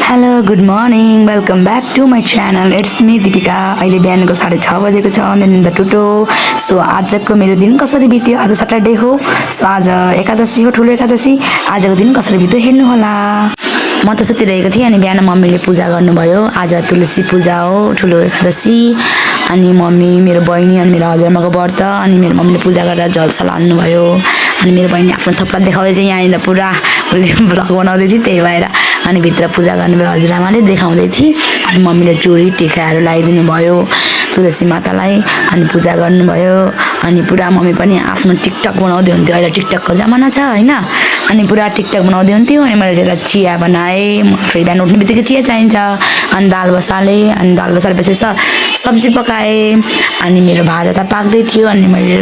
Hello good morning welcome back to my channel it's me Dipika. अहिले बिहानको 6:30 बजेको छ। मेरो निन्दा टुटो। सो आजको मेरो दिन कसरी बित्यो? आज सटरडे हो। सो आज एकादशी हो, ठुलो एकादशी। आजको दिन कसरी बित्यो हेर्नुहोला। म त सुतिरहेको थिएँ अनि बिहान मम्मीले पूजा गर्नुभयो। आज तुलसी पूजा हो, ठुलो एकादशी। अनि मम्मी, मेरो बहिनी अनि मेरो हजुरआमाको व्रत। अनि मेरो मम्मीले पूजा गरेर जलसल हाल्नुभयो। अनि मेरो बहिनी आफ्नो थोप्ला देखाउँदै चाहिँ यहाँनिर पुरा उसले भ्लग बनाउँदै थियो, त्यही भएर अनि भित्र पूजा गर्नुभयो। हजुरआमाले देखाउँदै थिए। अनि मम्मीले चुरी टिकाहरू लगाइदिनु भयो तुलसी मातालाई अनि पूजा गर्नुभयो। अनि पुरा मम्मी पनि आफ्नो टिकटक बनाउँदै हुन्थ्यो। अहिले टिकटकको जमाना छ होइन। अनि पुरा टिकटक बनाउँदै हुन्थ्यो। अनि मैले त्यसलाई चिया बनाएँ। फेरि बिहान उठ्ने बित्तिकै चिया चाहिन्छ। अनि दाल बसालेँ। अनि दाल बसालेपछि सब्जी पकाएँ। अनि मेरो भाजा त पाक्दै थियो। अनि मैले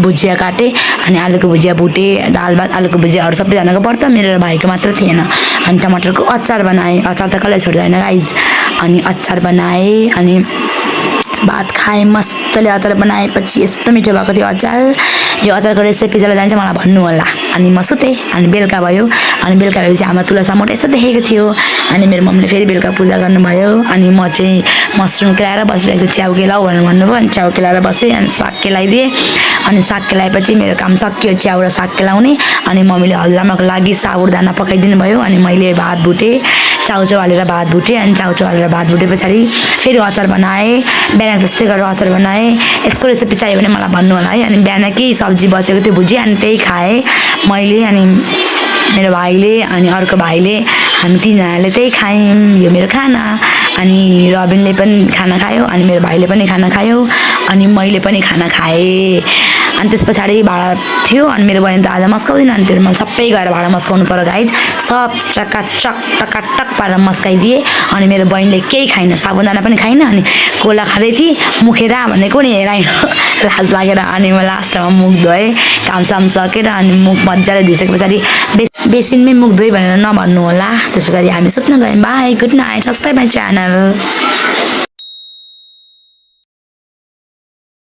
भुजिया काटेँ। अनि आलुको भुजिया भुटेँ। दाल भात आलुको भुजिया अरू सबैजनाको व्रत, मेरो र भाइको मात्र थिएन। अनि टमाटरको अचार बनाएँ। अचार त कसैले छोड्दैन गाइज। अनि अचार बनाएँ। अनि भात खाएँ मस्तले। अचार बनाएपछि यस्तो मिठो भएको थियो अचार। यो अचारको रेसिपी जसलाई जान्छ मलाई भन्नु होला। अनि म सुतेँ। अनि बेलुका भयो। अनि बेलुका भएपछि हाम्रो तुलसा मोटो यस्तो देखेको थियो। अनि मेरो मम्मीले फेरि बेलुका पूजा गर्नुभयो। अनि म चाहिँ मसरुम केलाएर बसिरहेको थिएँ। च्याउ केलाऊ भनेर भन्नुभयो। अनि च्याउ केलाएर बसेँ। अनि साग केलाइदिएँ। अनि साग केलाएपछि मेरो काम सकियो, च्याउ र साग केलाउने। अनि मम्मीले हजुरआमाको लागि साबुदाना पकाइदिनु भयो। अनि मैले भात भुटेँ, चाउचाउ हालेर भात भुटेँ। अनि चाउचाउ हालेर भात भुटे पछाडि फेरि अचार बनाएँ। बिहान जस्तै गरेर अचार बनाएँ। यसको रेसिपी चाहियो भने मलाई भन्नु होला है। अनि बिहान केही सब्जी बचेको थियो भुजिया, अनि त्यही खाएँ मैले। अनि मेरो भाइले अनि अर्को भाइले, हामी तिनजनाले त्यही खायौँ। यो मेरो खाना। अनि रबिनले पनि खाना खायो। अनि मेरो भाइले पनि खाना खायो। अनि मैले पनि खाना खाएँ। अनि त्यस पछाडि भाँडा थियो। अनि मेरो बहिनी त आज मस्काउँदैन। अनि त्यो मैले सबै गएर भाँडा मस्काउनु पर्यो गाइज। सब चकाचक टकाटक पारेर मस्काइदिएँ। अनि मेरो बहिनीले केही खाइन, साबुदाना पनि खाइन। अनि कोला खाँदै थिएँ। मुखेरा भनेको नि हेराइन लाज लागेर। अनि म लास्टमा मुख धोएँ कामसाम सकेर। अनि मुख मजाले धोइसके पछाडि बेसिनमै मुख धोएँ भनेर नभन्नु होला। त्यस पछाडि हामी सुत्न गयौँ। By, good night, subscribe my channel.